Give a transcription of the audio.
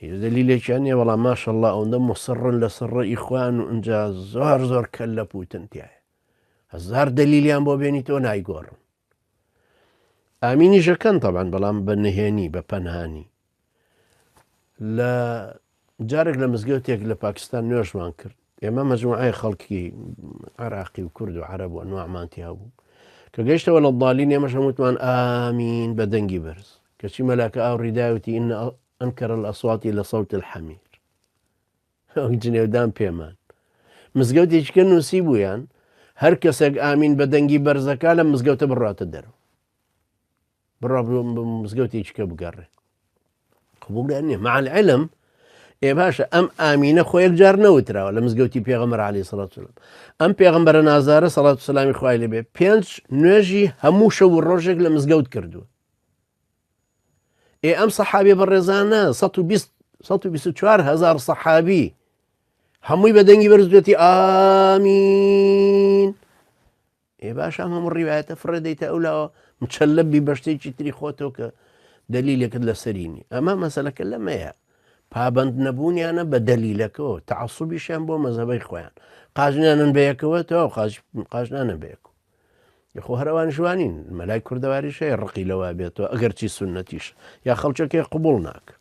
هیچ دەلیلێکیان نییە بەڵام ماشەڵڵا ئەوەندە مصڕن لەسەر ڕێی خۆیان و ئینجا زۆر زۆر کەللە پوتن تایە هەزار دەلیلیان بۆ بێنیتەوە نایگۆڕن ئامینی ژەکەن تەبان بەڵام بە نهێنی بە پەنهانی لە جارێک لە مزگەوتێک لە پاکستان نوێژمان کرد ئێمە مەجموعەی خەڵکی عراقی و کورد و عەرەب و ئەنواعمان تیا بوو کە گەیشتەوە لە ضالین ئێمەش هەمووتمان ئامین بە دەنگی بەرز کەچی مەلاکە ئاوڕی داوتی إن أنكر الأصوات لصوت الحمير ئەو جنێودان پێمان مزگەوتێکی کە نووسی بوویان هەر کەسێک ئامین بە دەنگی بەرزەکە لە مزگەوتە بڕاتە دەرەوە بڕا مزگەوتێکی کە بگەڕێ قبوڵیان نییە مع العلم ئێ باشە ئەم ئامینە خۆ یەکجار نەوتراوە لە مزگەوتی پێغەمبەر علی سڵات وسلام ئەم پێغەمبەرە نازارە سەڵات و سەلامی خوای لێبێ پێنج نوێژی هەموو شەو و ڕۆژێک لە مزگەوت کردووە ئێ ئەم سەحابی بەڕێزانە 120 124 هزار سەحابی هەمووی بە دەنگی بەرز دوێتی ئامین ئێ باشە ئەم هەموو ڕیوایەتە فڕێ دەیتە ئەو لاوە مچەلەب بی بە شتێکی تری خۆتەوە کە دەلیلێکت لەسەری نی ئەمە مەسەلەکە لەمەیە پابند نەبوونیانە بە دەلیلەکەەوە تەعسوبیشیان بۆ مەزەبەی خۆیان قاژنیانن بەیەکەوە تەواو قاژ قاژنانە بەیەکەوە خۆ هەرەوان ژوانین مەلای کوردەواریش هەیە ڕقی لەوە بێتەوە ئەگەرچی سنەتیش یا خەڵکەکەی قوبڵ ناکە.